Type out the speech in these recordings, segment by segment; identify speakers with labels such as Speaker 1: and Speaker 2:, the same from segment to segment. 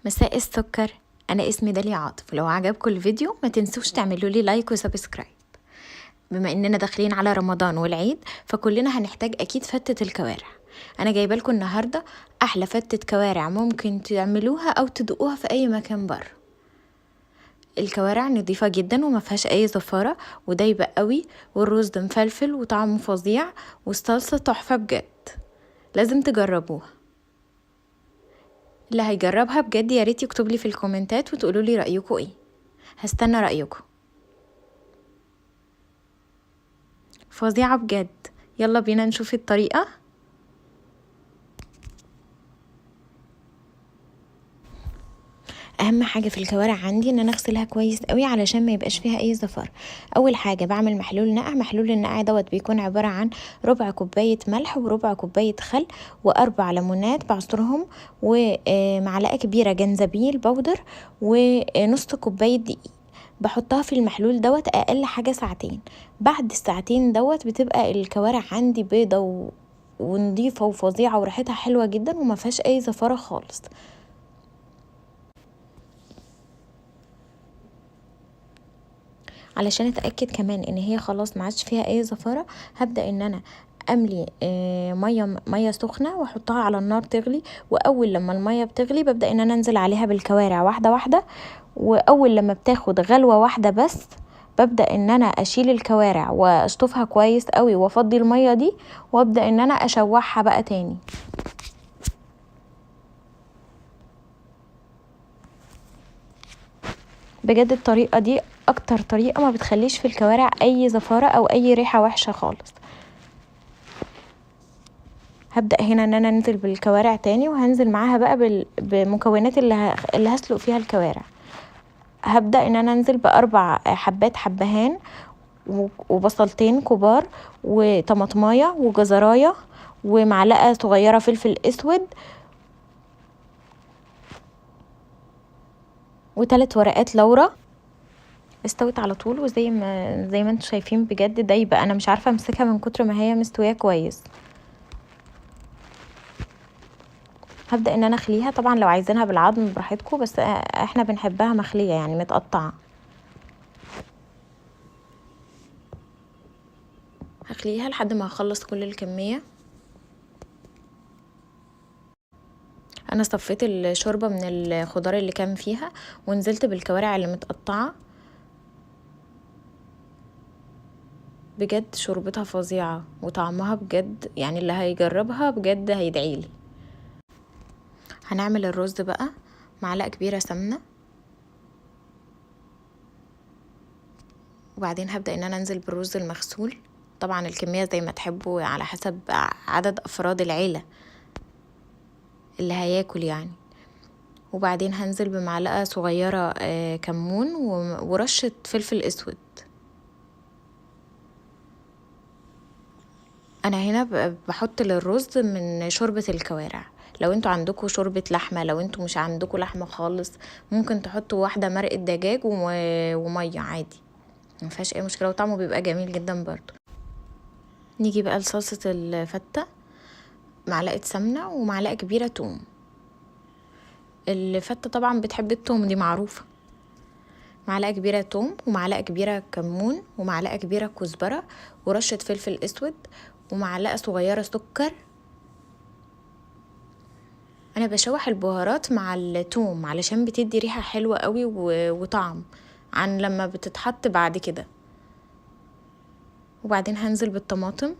Speaker 1: مساء السكر. انا اسمي داليا عاطف. لو عجبكم الفيديو ما تنسوش تعملوا لي like و subscribe. بما اننا داخلين على رمضان والعيد فكلنا هنحتاج اكيد فتة الكوارع. انا جايبه لكم النهارده احلى فتة كوارع ممكن تعملوها او تدوقوها في اي مكان بره. الكوارع نظيفة جدا وما فيهاش اي زفاره ودايبه قوي، والرز ده مفلفل وطعمه فظيع، والصلصه تحفة بجد، لازم تجربوها. اللي هيجربها بجد يا ريت يكتب لي في الكومنتات وتقولوا لي رايكم ايه، هستنى رايكم. فظيعة بجد. يلا بينا نشوف الطريقة. اهم حاجة في الكوارع عندي ان انا اغسلها كويس قوي علشان ما يبقاش فيها اي زفار. اول حاجة بعمل محلول نقع. محلول النقع دوت بيكون عبارة عن ربع كوباية ملح وربع كوباية خل واربع ليمونات بعصرهم ومعلقة كبيرة جنزبيل بودر ونص كوباية دقيق. بحطها في المحلول دوت اقل حاجة ساعتين. بعد الساعتين دوت بتبقى الكوارع عندي بيضة ونضيفه وفظيعه وريحتها حلوة جدا وما فيهاش اي زفاره خالص. علشان اتاكد كمان ان هي خلاص ما عادش فيها اي زفاره هبدا ان انا املي مية سخنة واحطها على النار تغلي، واول لما المية بتغلي ببدا ان انا انزل عليها بالكوارع واحدة واحدة، واول لما بتاخد غلوه واحدة بس ببدا ان انا اشيل الكوارع واشطفها كويس قوي وافضي المية دي، وابدا ان انا اشوحها بقى تاني. بجد الطريقة دي اكتر طريقه ما بتخليش في الكوارع اي زفاره او اي ريحه وحشة خالص. هبدا هنا ان انا انزل بالكوارع تاني، وهنزل معاها بقى بمكونات اللي هسلق فيها الكوارع. هبدا ان انا انزل باربع حبات حبهان وبصلتين كبار وطماطمايه وجزرايه ومعلقة صغيرة فلفل اسود وثلاث ورقات لورا. استوت على طول، وزي ما انتم شايفين بجد دايبه، انا مش عارفه امسكها من كتر ما هي مستوية كويس. هبدا ان انا اخليها، طبعا لو عايزينها بالعظم براحتكم، بس احنا بنحبها مخليه يعني متقطعه. هخليها لحد ما اخلص كل الكمية. انا صفيت الشوربة من الخضار اللي كان فيها ونزلت بالكوارع اللي متقطعه. بجد شوربتها فظيعة وطعمها بجد يعني اللي هيجربها بجد هيدعيلي. هنعمل الرز بقى. معلقه كبيرة سمنه، وبعدين هبدا ان انا انزل بالرز المغسول. طبعا الكمية زي ما تحبوا على حسب عدد افراد العيلة اللي هياكل يعني. وبعدين هنزل بمعلقه صغيرة كمون ورشه فلفل اسود. انا هنا بحط للرز من شوربة الكوارع. لو انتوا عندكم شوربة لحمه، لو انتوا مش عندكم لحمه خالص ممكن تحطوا واحدة مرقه دجاج ومية عادي، ما فيهاش اي مشكلة، وطعمه بيبقى جميل جدا برضو. نيجي بقى لصلصه الفته. معلقه سمنه ومعلقة كبيرة توم. الفته طبعا بتحب التوم، دي معروفة. معلقه كبيرة توم ومعلقة كبيرة كمون ومعلقة كبيرة كزبره ورشه فلفل اسود ومعلقة صغيرة سكر. انا بشوح البهارات مع التوم علشان بتدي ريحه حلوة قوي وطعم عن لما بتتحط بعد كده. وبعدين هنزل بالطماطم.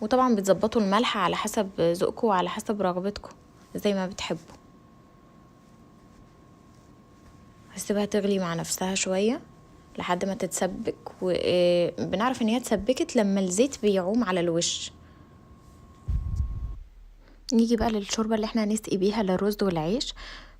Speaker 1: وطبعا بتظبطوا الملح على حسب ذوقكم وعلى حسب رغبتكم زي ما بتحبوا. هسيبها تغلي مع نفسها شوية لحد ما تتسبك، وبنعرف ان هي اتسبكت لما الزيت بيعوم على الوش. نيجي بقى للشوربه اللي احنا هنسقي بيها للرز والعيش.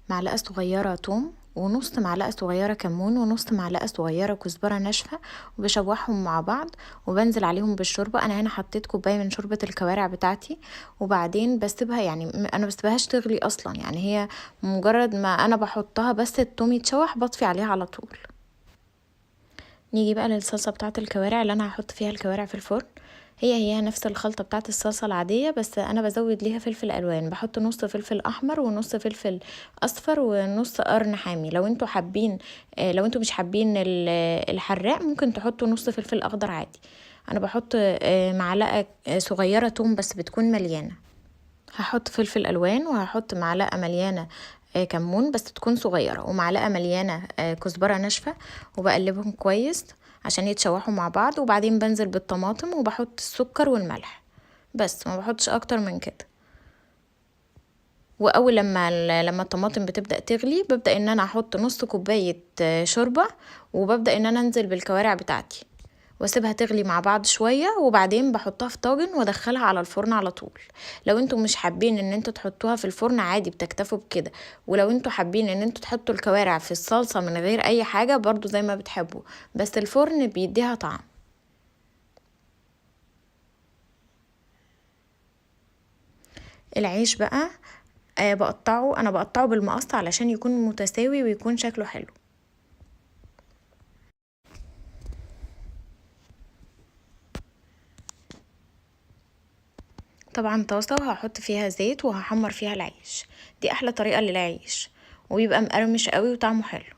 Speaker 1: معلقه صغيرة توم ونص معلقه صغيرة كمون ونص معلقه صغيرة كزبره ناشفة، وبشوحهم مع بعض وبنزل عليهم بالشوربه. انا هنا حطيت كوباية من شوربة الكوارع بتاعتي، وبعدين بسيبها، يعني انا بسيبهاش تغلي اصلا، يعني هي مجرد ما انا بحطها بس التوم يتشوح بطفي عليها على طول. نيجي بقى للصلصه بتاعه الكوارع اللي انا هحط فيها الكوارع في الفرن. هي نفس الخلطة بتاعه الصلصه العادية، بس انا بزود ليها فلفل الوان. بحط نص فلفل احمر ونص فلفل اصفر ونص قرن حامي. لو انتوا حابين، لو انتوا مش حابين الحراق ممكن تحطوا نص فلفل اخضر عادي. انا بحط معلقه صغيرة توم بس بتكون مليانة. هحط فلفل الوان، وهحط معلقه مليانة كمون بس تكون صغيرة، ومعلقة مليانة كزبره ناشفة، وبقلبهم كويس عشان يتشوحوا مع بعض. وبعدين بنزل بالطماطم وبحط السكر والملح بس، ما بحطش اكتر من كده. واول لما الطماطم بتبدا تغلي ببدا ان انا احط نص كوباية شوربة، وببدا ان انا انزل بالكوارع بتاعتي واسيبها تغلي مع بعض شوية، وبعدين بحطها في طاجن وادخلها على الفرن على طول. لو انتم مش حابين ان انتوا تحطوها في الفرن عادي بتكتفوا بكده، ولو انتوا حابين ان انتوا تحطوا الكوارع في الصلصه من غير اي حاجة برضو زي ما بتحبوا، بس الفرن بيديها طعم. العيش بقى بقطعه، انا بقطعه بالمقص علشان يكون متساوي ويكون شكله حلو. طبعا طاسة وهحط فيها زيت وهحمر فيها العيش. دي احلى طريقة للعيش، وبيبقى مقرمش قوي وطعمه حلو.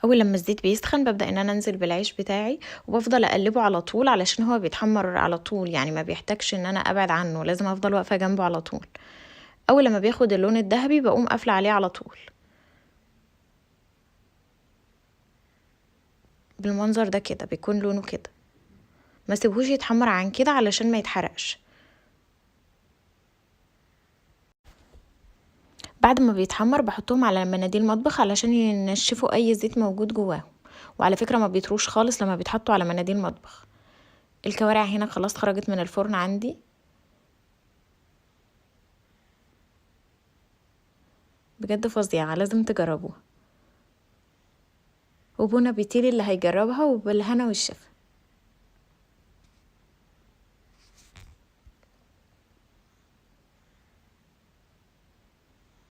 Speaker 1: اول لما الزيت بيسخن ببدأ ان انا انزل بالعيش بتاعي، وبفضل اقلبه على طول علشان هو بيتحمر على طول، يعني ما بيحتاجش ان انا ابعد عنه، لازم افضل واقفة جنبه على طول. اول لما بياخد اللون الذهبي بقوم قافلة عليه على طول بالمنظر ده كده، بيكون لونه كده. ما سيبهوش يتحمر عن كده علشان ما يتحرقش. بعد ما بيتحمر بحطهم على مناديل مطبخ علشان ينشفوا اي زيت موجود جواهم. وعلى فكرة ما بيطروش خالص لما بيتحطوا على مناديل مطبخ. الكوارع هنا خلاص خرجت من الفرن عندي، بجد فظيعة، لازم تجربوها. و bon appétit اللي هيجربها، وبالهنا والشفا.